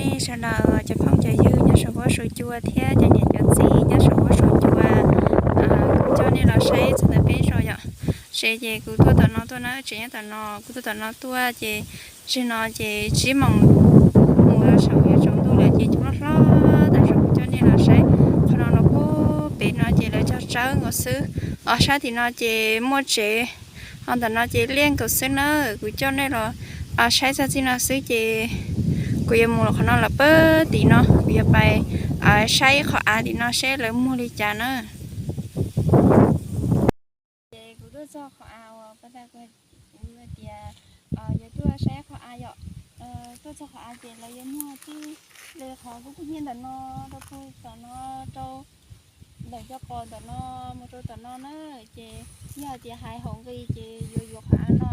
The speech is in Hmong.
Nej sawv daws cov phooj cov ywg nyob saum huab saum cua thiab cov niam cov txiv nyob saum huab saum cua, kuv coj nej los saib txog ntawm peb zos yom. Tsev ces kuv tuaj tom no tuaj na, tsev nyob tom no, kuv tuaj tom no tuaj ces tsev no ces tsib moos mus rau saum yuav tsaus ntuj lawm ces cov hlob hlob tas zog kuv coj nej los saib. Qhov no los puag pem no ces lawv cog tsawb nkaus xwb. Os, sab tim no ces muaj tsev, ho ntawm no ces liaj nkaus xwb na. Kuv coj nej los saib txog txij no xwb ces kuv yuav mus qhov no los puag tim no, kuv yuav pais saib qhov av tim no seb lawv muag li cas na. Ces kuv tuaj txog qhov av uas pas tas kuv tias yuav tuaj saib qhov av yom. Tuaj txog qhov av ces lawv yuav muag tib li qhov kub kub hnyiab ntawm no rau puag tom no, rau ntawm cov pos ntawm no mus rau tom no na. Ces yog hais tias hais haum nqi ces yuav yuav qhov av no